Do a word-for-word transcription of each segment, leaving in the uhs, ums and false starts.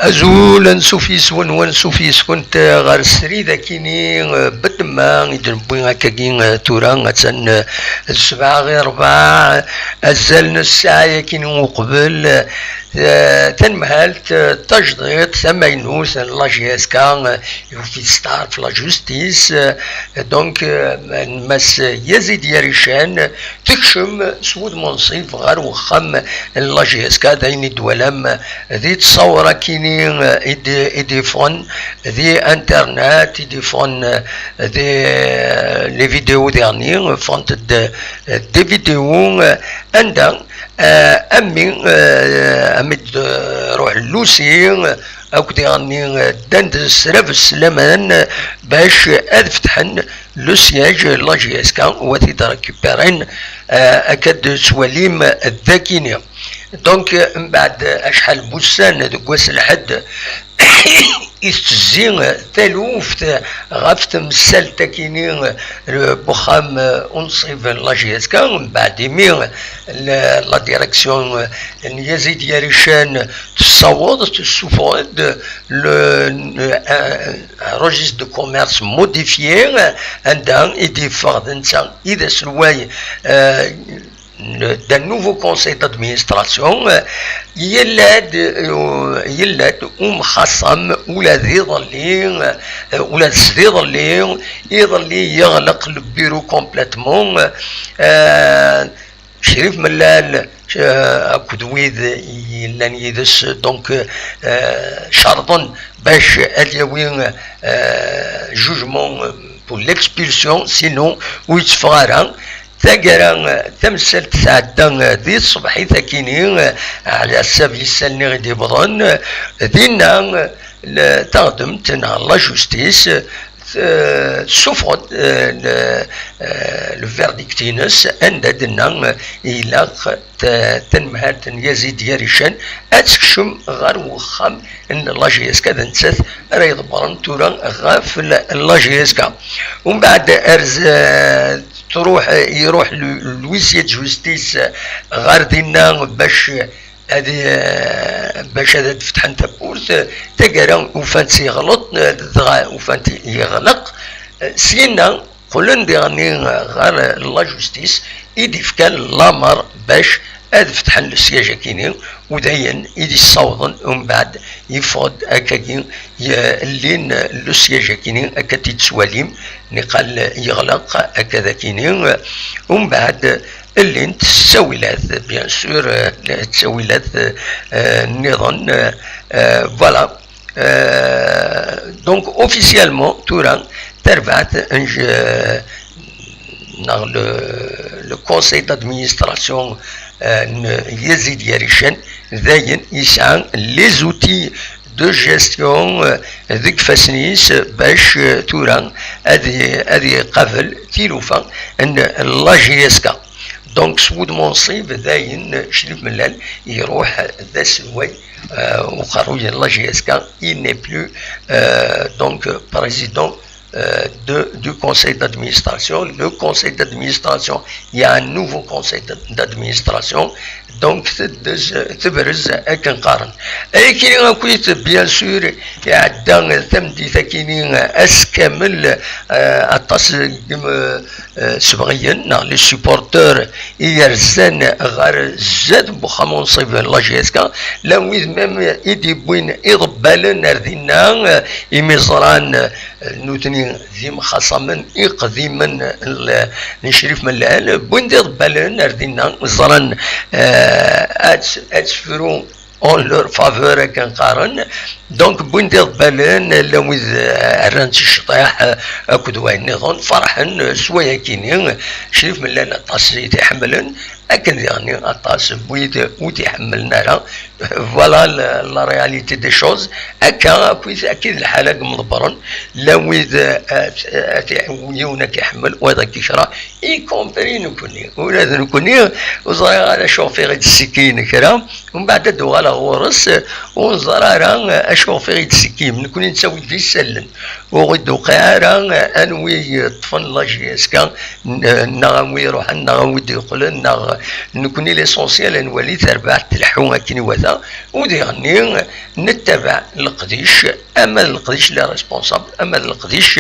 Azul, ansuf yes-wen, wansuf yes-kent ɣer srid akini, eh, bedma i d-newwi akkagi, eh, tura attan, eh, d ssebɛa ɣir rrbeɛ, azal n ssaɛa yakini uqbel, eh, tanmehalt, eh, tajdiṭ tamaynut n la J S K, eh, Office Star of la Justice, eh, donc, eh, n Mass Yazid Yarican, tekcem s wudem unṣib ɣer wexxam n la J S K, d ayen i d-twalam di ttṣawra-kini i d-, i d-iffɣen di internet, i d-iffɣen di les vidéos diɣenni, ffɣent-d des vidéos anda, eh, a mmi, eh, a mmi d-, ruḥ Lusi, akk diɣenni, eh, ddan-d s rrabes laman, eh, bac ad fetḥen le siège n la J S K, u ad t-id-récupéren, eh, akka d-tettwalim dakini. Donc, eh, mbeɛd acḥal n wussan, deg wass n lḥedd, i tettezzi taluft ɣef temsalt akini, eh, n uxxam, eh, unṣib n la J S K, mbeɛd imi la, la direction, eh, n Yazid Yarican tessaweḍ, tessufeɣ-d le, un, un registre de commerce modifié, anda i d-yeffeɣ d netta i d aselway, euh, d'un nouveau conseil d'administration, euh, yella-d, euh, yella-d umxaṣam ula d iḍelli, euh, ula d sdiḍelli, iḍelli yeɣleq le bureau complètement, euh, Crif Mellal, eh, akked wid yellan yid-s, donc, eh, cerḍen bac ad yawi, eh, jugement pour l'expulsion, sinon ur yetteffeɣ ara. Taggara, eh, tamsalt tɛedda, eh, di tṣebḥit akini, eh, ɛla ḥsab yissalni i d-iwwḍen, eh, dinna, eh, le-, taɣdemt neɣ la justice, eh, tessufeɣ-d, eh, le, eh, le verdict-ines, anda d-tenna, eh, ilaq ta-, tanmehalt n Yazid Yarican ad tekcem ɣer wexxam n la J S K, d nettat ara iḍebbren tura ɣef la, la J S K. Umbeɛd, eh, truḥ, iruḥ le, l'huissier de justice ɣer dinna bac ad, eh, bac ad d-fetḥen tawwurt, eh, taggara ufan-tt yeɣleq, eh, dɣa ufan-t yeɣleq. Eh, syenna qqlen diɣenni, eh, ɣer la justice i d-ifkan lamer bac ad fetḥen le siège akini, u d ayen i d-issawḍen umbeɛd yeffeɣ-d akkagi, eh, llin le siège akini akka t-id-tettwalim, niqal yeɣleq akka d akini. Umbeɛd, llint ttawilat, bien sûr, euh, ttawilat, euh, nniḍen, euh, euh, voilà. Euh, donc, officiellement, tura, tarbaɛt, euh, neɣ le, le conseil d'administration, euh, n Yazid Yarican, dayen yesɛa les outils de gestion, euh, deg ifassen-is, bac, euh, tura ad, ad iqabel tilufa n la J S K. Donc, s wudem unṣib, dayen, Crif Mellal iruḥ d aselway, euh, uqerruy n la J S K, il n'est plus, euh, donc, président, euh, de, du conseil d'administration. Le conseil d'administration, il y a un nouveau conseil d'ad-, d'administration. Donc, tebrez, tebrez akken qqaren. Ayakini akkit, bien sûr, iɛedda tameddit akini ass kamel, euh, aṭas n, euh, euh, sebɣiyen, neɣ les supporteurs i yerzan ɣer zdat n wexxam unṣib n la J S K, llan wid même i d-iwwin iḍebbalen ar dinna, euh, imi ẓran, euh, nutni d imxaṣamen iqdimen n l-, n Crif Mellal, wwin-d iḍebbalen ar dinna, ẓran, euh, ad, ad tefru en leur faveur, akken qqaren. Donc, wwin-d iḍebbalen, llan wid, eh, rran-tt i ccḍeḥ, eh, akked wayen nniḍen, ferḥen, eh, s wayakini. Crif Mellal aṭas i t-iḥemmlen, akken diɣen aṭas n wid ur t-iḥemmlen ara. Voilà la, la réalité des choses. Akka, akkit, akkit lḥal, ad mḍebbren, llan wid, eh, eh, yiwen ad k-iḥemmel, wayeḍ ad k-ikreh, y compris nekkni. Ula d nekkni, ur ẓriɣ ara acu ɣef i ɣ-id-ssikkiyen kra. Umbeɛd ad d-uɣaleɣ ɣur-s, ur neẓri ara acu ɣef i ɣ-id-ssikkim. Nekkni nettawi-d isallen. Ur ɣ-id-tuqiɛ ara anwi yeṭṭfen la J S K, n-, neɣ anwi iruḥen, neɣ anwi d-yeqqlen, neɣ nekkni l'essentiel ad nwali tarbaɛt tleḥḥu akken iwata. U diɣenni nettabaɛ leqdic, ama d leqdic les responsables, ama d leqdic,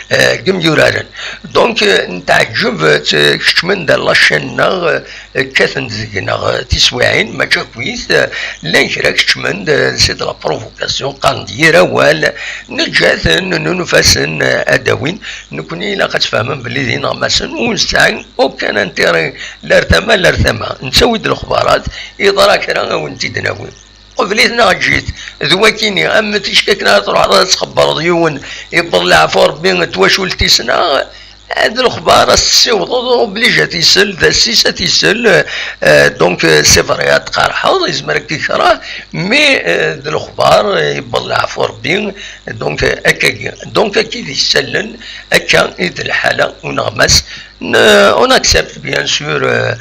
eh, n yimyuraren. Donc, eh, netɛeǧǧeb, eh, keččmen-d la chaîne-nneɣ, eh, kkaten-d deg-neɣ, eh, tiswiɛin, mačči akkit, eh, llan kra keččmen-d, eh, c'est de la provocation, qqaren-d yir awal, neǧǧa-ten, nunef-asen, eh, ad d-awin. Nekkni ilaq ad tfehmem belli d ineɣmasen, ur nesɛi aucun intérêt, la ar tama, la ar tama. Nettawi-d lexbarat, iḍra kra, ad wen-t-id-nawi. Qbel-it neɣ eǧǧ-it. D wakini, am ticki akken ara truḥeḍ ad txebbreḍ yiwen yewweḍ leɛfu Rebbi n twacult-is, neɣ d lexbar ad s-tessiwḍeḍ, obligé ad t-isel, d assis ad t-isel. Euh, donc, euh, c'est vrai, ad tqerḥeḍ, yezmer ad k-ikreh, mais, euh, d lexbar, euh, yewweḍ leɛfu Rebbi, donc, euh, akkagi. Donc, akka i d issallen, akka i d lḥala uneɣmas. Ne, on accepte, bien sûr, euh,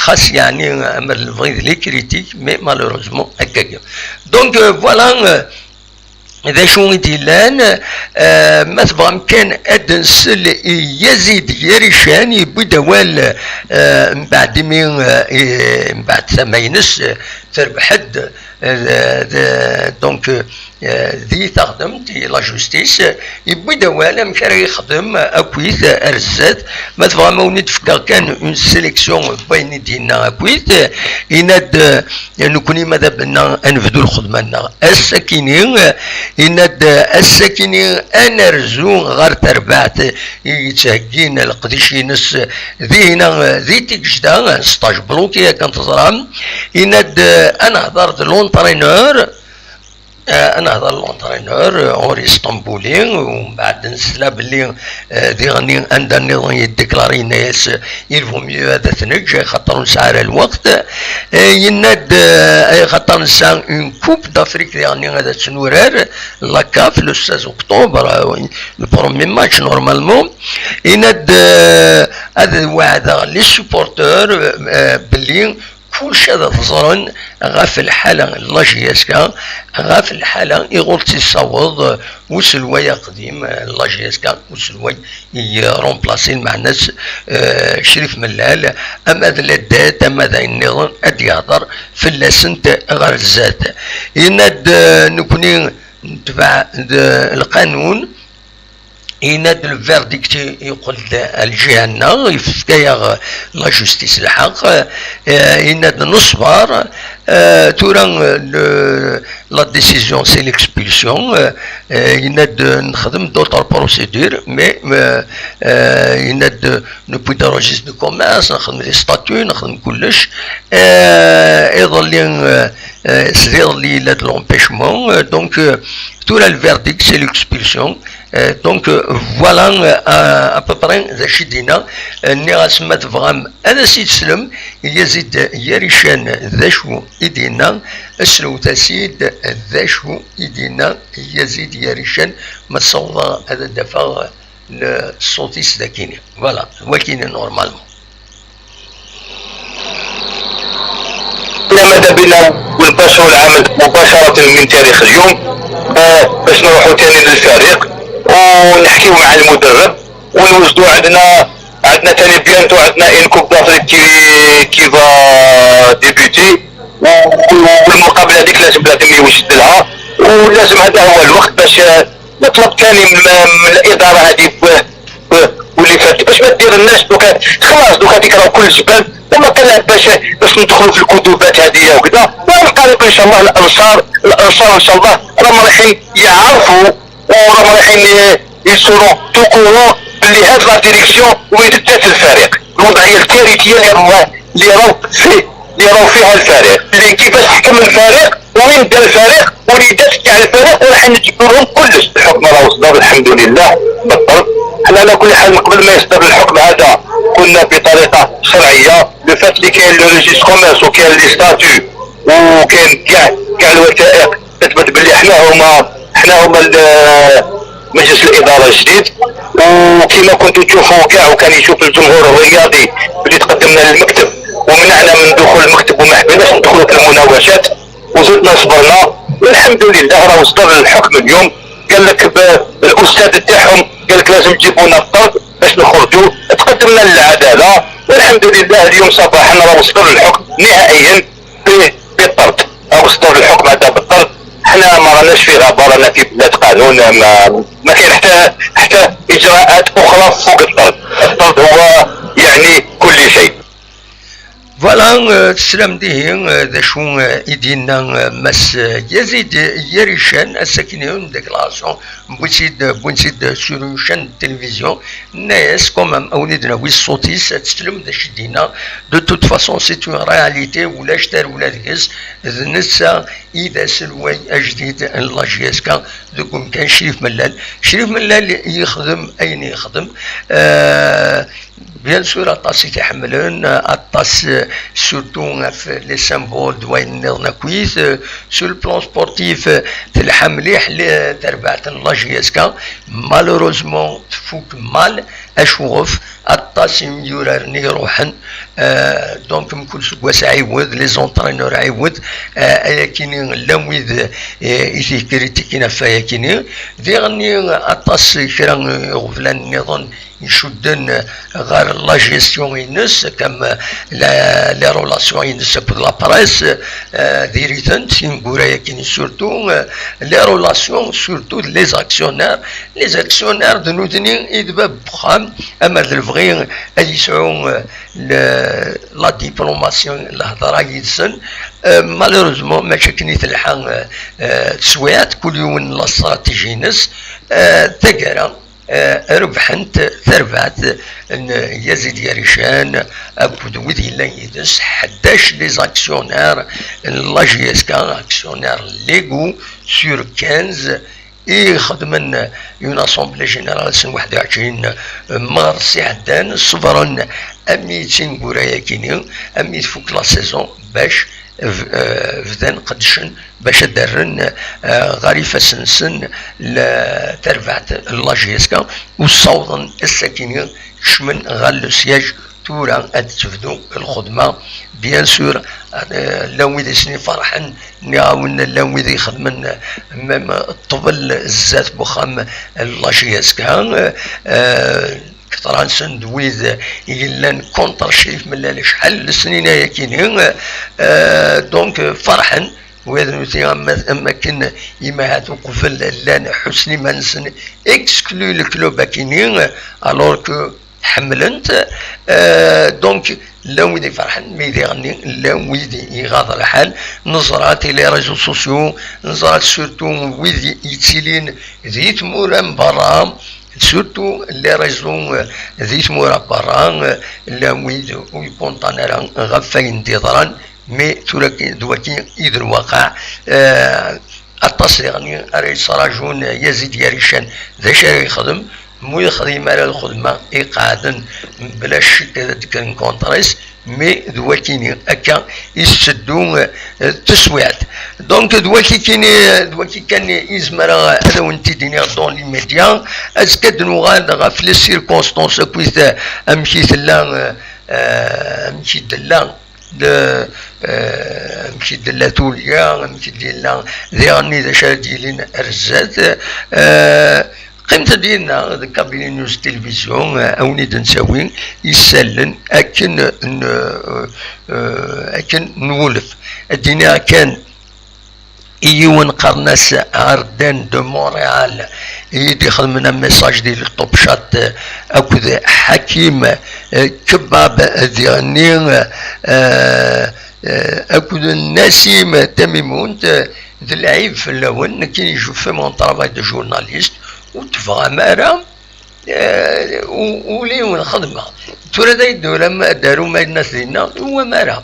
xas yeɛni amer lebɣi d les critiques, mais malheureusement, akkagi. Donc, euh, voilà, euh, d acu i d-yellan, euh, ma tebɣam kan ad nsel i Yazid Yarican, yewwi-d awal, euh, mbeɛd imi, euh, i-, mbeɛd tama-ines, euh, terbeḥ-d, euh, d-, donc, euh, di taɣdemt, i la justice, yewwi-d awal amek ara yexdem akkit ar zdat. Ma tebɣam, ad wen-d-fkeɣ kan une sélection n wayen i d-yenna akkit. Yenna-d, eh, nekkni ma d abna ad nebdu lxedma-nneɣ ass-akini. Yenna-d, eh, ass-akini ad nerzu ɣer terbaɛt i yettheggin leqdic-ines dihina, eh, di Tigejda, stage bloqué akken teẓram. Yenna-d, eh, ad nehder d l'entraîneur, eh, ad nehder l'entraîneur, eh, Henri Stambouli, umbeɛd nesla belli, eh, diɣenni anda nniḍen yeddeklari, yenna-yas, eh, il vaut mieux ad t-neǧǧ, axaṭer ur nesɛi ara lweqt. Eh, yenna-d, eh, axaṭer nesɛa une Coupe d'Afrique diɣenni ad tt-nurar, la caf, le seize octobre, eh, le premier match normalement. Yenna-d, eh, ad weɛdeɣ les supporters, eh, belli kullec ad t-ẓren ɣef lḥala n la J S K, ɣef lḥala iɣur tt-issaweḍ uselway aqdim n la J S K, uselway i remplacer, lmeɛna-s, eh, Crif Mellal, ama d la date, ama d ayen nniḍen, ad d-yehder fell-asent ɣer zdat. Yenna-d, eh, nekkni netbeɛ d lqanun, yenna-d le verdict yeqqel-d ar lǧiha-nneɣ, yefka-yaɣ la justice lḥeqq, eh, yenna-d neṣber, eh, tura, eh, le, la décision c'est l'expulsion, eh, eh, yenna-d nexdem d'autres procédures, mais, eh, eh, yenna-d newwi-d registre de commerce, nexdem les statuts, nexdem kullec, eh, iḍelli, eh, eh, s d iḍelli yella-d l'empêchement, eh, donc, eh, tura le verdict c'est l'expulsion. Euh, donc, euh, voilà, euh, à, à peu près d acu i d-yenna. Euh, nniɣ-as ma tebɣam ad as-id-teslem i Yazid Yarican d acu i d-yenna, slewt-as-id d acu i d-yenna Yazid Yarican, ma ssawḍeɣ ad d-afeɣ le ṣṣut-is d akini. Voilà, d wakini normalement. ماذا بنا ونباشروا العمل مباشرة من تاريخ اليوم، آه، باش نروحوا تاني للفريق ونحكيو مع المدرب ونوجدوا عندنا، عندنا تاني bientôt عندنا une Coupe d'Afrique qui, qui va débuter، و-، والمقابلة هذيك لازم بنادم يوجد لها، ولازم هذا هو الوقت باش، آه، نطلب تاني من، من الإدارة هذه ب-، ب-، واللي فات، باش ما دير الناس دوكا، خلاص دوكا هذيك راه كل جبان، وما كان باش، باش ندخلوا في الكذوبات هذه وكذا. والقريب إن شاء الله الأنصار، الأنصار إن شاء الله راهم رايحين يعرفوا، وراهم رايحين ي-، يصيروا au courant باللي هاد la direction وين دات الفريق. الوضعية الكارثية اللي راهو، اللي راهو فيه اللي راهو فيها الفريق، اللي كيفاش تحكم الفريق، وين دا الفريق، وليدات تاع الفريق، وراح نجيبوا لهم كلش. الحكم راه صدر الحمد لله بالطرد. حنا على كل حال، من قبل ما يصدر الحكم هذا كنا بطريقه شرعيه، لو فات اللي كاين لو ريجيست كوميرس وكاين لي ستاتيو وكاين كاع كاع الوثائق تثبت باللي حنا هما، حنا هما ال- مجلس الاداره الجديد. وكما كنتوا تشوفوا كاع، وكان يشوف الجمهور الرياضي اللي تقدمنا للمكتب ومنعنا من دخول المكتب وما حبيناش ندخلوا في المناوشات، وزدنا صبرنا، والحمد لله راه صدر الحكم اليوم. قال لك ب- الاستاذ تاعهم قال لك لازم تجيبونا الطرد باش نخرجوا. تقدمنا للعداله، والحمد لله اليوم صباحا راه صدر الحكم نهائيا ب- بالطرد. راه صدر الحكم هذا بالطرد، حنا ما راناش في غابه، رانا في بلاد قانون، ما ما كاين حتى حتى اجراءات اخرى فوق الطرد. الطرد هو يعني كل شيء. Voilà, euh, teslam dihi, euh, d acu, euh, i d-yenna, euh, Mass, euh, Yazid Yarican, ass-akini, une déclaration, wwin-tt-id, wwin-tt-id sur une chaîne de télévision, nna-yas quand même, a wen-id-nawi ṣṣut-is, ad teslem d acu i d-yenna. De toute façon, c'est une réalité, ulac tarewla deg-s, d netta i d aselway ajdid n la J S K deg umkan Crif Mellal. Crif Mellal yexdem ayen yexdem, euh, bien sûr, aṭas i t-iḥemmlen, aṭas, euh, surtout ɣef les symboles d wayen nniḍen akkit, euh, sur le plan sportif, euh, telḥa mliḥ le- terbaɛt n la J S K. Malheureusement, tfuk mal, acuɣef? Aṭas n yimyuraren i iruḥen, euh, donc mkul seg wass ɛiwed, les entraîneurs ɛiwed, euh, ayakini llan wid, euh, i t-ikritikin ɣef wayakini. Diɣenni aṭas kra n iɣeblan nniḍen icudden ɣer la gestion-ines, comme la, les relations-ines akked la presse, euh, diri-tent tineggura-yakini, surtout, euh, les relations, surtout les actionnaires. Les actionnaires d nutni i d bab n uxxam, amer d lebɣi ad yesɛu, euh, le- la diplomatie, lehḍra yid-sen. Euh, malheureusement, mačči akken i telḥa, euh, euh, teswiɛt, kul yiwen la stratégie-ines. Euh, taggara, euh, rebḥent tarbaɛt n Yazid Yarican akked wid yellan yid-s, ḥdac les actionnaires n la J S K, actionnaires légaux sur quinze, i ixedmen une assemblée générale ass n waḥed u ɛecrin mars iɛeddan, ṣebren armi d tineggura-yakini, armi tfuk la saison, bac b- eh, bdan qeddcen bac ad d-rren, eh, ɣer ifassen-nsen la- tarbaɛt n la J S K, u ssawḍen ass-akini kecmen ɣer le siège. Tura ad tebdu lxedma, bien sûr, eh, llan wid i sen-iferḥen, nniɣ-awen llan wid ixedmen, eh, même ṭṭbel zdat n wexxam n la J S K, eh, kter-nsen d wid yellan contre Crif Mellal acḥal n lesnin ayakini, eh, donc ferḥen. Wid nutni am am akken imahat uqbel llan ḥussen iman-nsen, exclu le club akini, alors que ḥemmlen-t. Euh, donc llan wid iferḥen, mais diɣenni llan wid iɣaḍ lḥal. Neẓra-t i les réseaux sociaux, neẓra-t surtout wid yettilin di tmura n berra, surtout les réseaux, euh, di tmura n berra, euh, llan wid ur ykunṭan ara ɣef wayen d-yeḍran. Mais tura d waki i d lwaqiɛ. Euh, aṭas diɣenni ara yettraǧun Yazid Yarican d acu ara yexdem. Mu yexdim ara lxedma iqeɛden, bla ccek ad d-kkren contre-s. Mais d wakini akka i tetteddu, euh, teswiɛt. Donc d waki kini, d waki kan i zemreɣ ad awen-t-id-iniɣ dans l'immédiat. Azekka ad nuɣal ɣef les circonstances akkit, euh, amek i tella, euh, euh, amek i d-tella, euh, amek i d-tella tulya, amek i d-yella diɣenni d acu ara d-yilin ar zdat. Euh, qqimet-d yid-neɣ deg Kabylie News Télévision, euh, a wen-id-nettawi isallen akken n-, euh, euh, akken nwulef. Ad d-iniɣ kan i yiwen qqaren-as Arden de Montréal, i d-ixedmen un message di le Top Chat, euh, akked Hakim, euh, Kebab, euh, diɣenni, euh, euh, akked Nassim Tamimunt, euh, d lɛib fell-awen. Nekkini, je fais mon travail de journaliste, ur tebɣam ara, euh, u- uli wen xedmeɣ. Tura d ay d-turam ad d-arum ayen at dinna, uwam ara.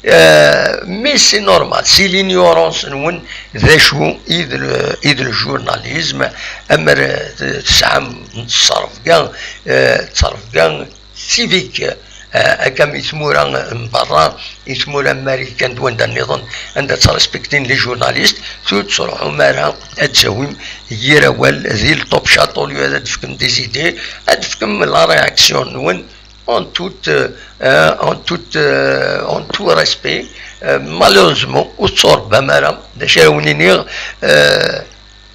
Euh, mais c'est normal, c'est l'ignorance-nwen d acu i d le, i d le journalisme. Amer, euh, tesɛam ttrebga, euh, ttrebga civique, euh, akka i tmura n berra, i tmura n Marikan d wanda nniḍen, anda ttrespektin les journalistes, ur tettruḥum ara ad tawim yir awal di le top chat, au lieu ad d-tefkem des idées, ad d-tefkem la réaction-nwen en tout, euh, en tout, euh, en tout respect. Euh, malheureusement, ur tettṛebbam ara, d acu ara wen-iniɣ, euh,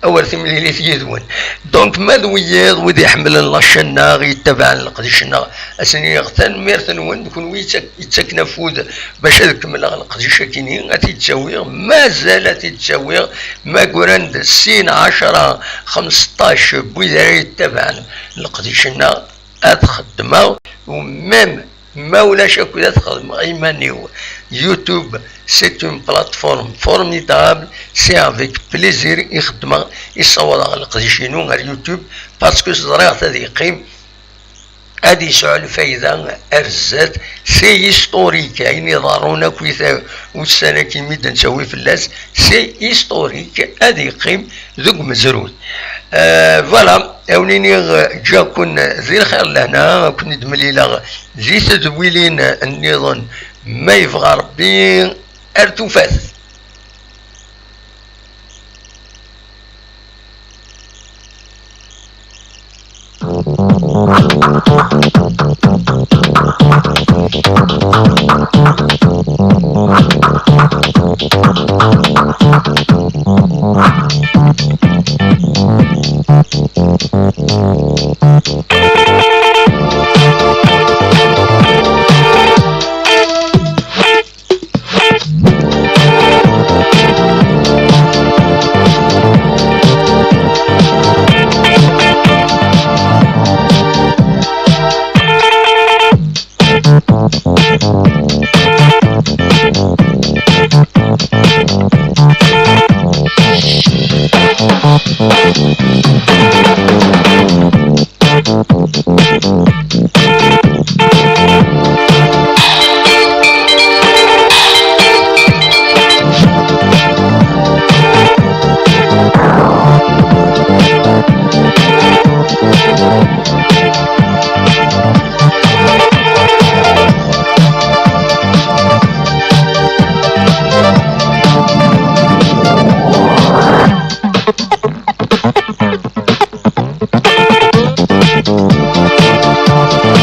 awer timlilit yid-wen. Donc, ma d wiyiḍ, wid iḥemmlen la chaîne-nneɣ, yettabaɛen leqdic-nneɣ, ad sen-iniɣ tanemmirt-nwen, d kenwi yettak-, yettaken afud bac ad kemmleɣ leqdic-akini, ad t-id-ttawiɣ, mazal ad t-id-ttawiɣ, ma gguran-d sin, ɛecṛa, xemseṭṭac n wid ara yettabaɛen leqdic-nneɣ, ad xeddmeɣ, u même ma ulac akk ad xedmeɣ iman-iw. YouTube, c'est une plateforme formidable, c'est avec plaisir i xeddmeɣ, i ssawḍeɣ leqdic-inu ar YouTube, parce que ẓriɣ-t ad yeqqim, ad yesɛu lfayda ar zdat, c'est historique, ayen iḍerrun akk i ta-, ussan-agi mi d-nettawi fell-as, c'est historique, ad yeqqim deg umezruy. Euh, voilà, awen-iniɣ, euh, ǧǧiɣ-ken di lxir lehna, ad ken-id-mlileɣ di tedwilin nniḍen, ma yebɣa Rebbi, ar tufat.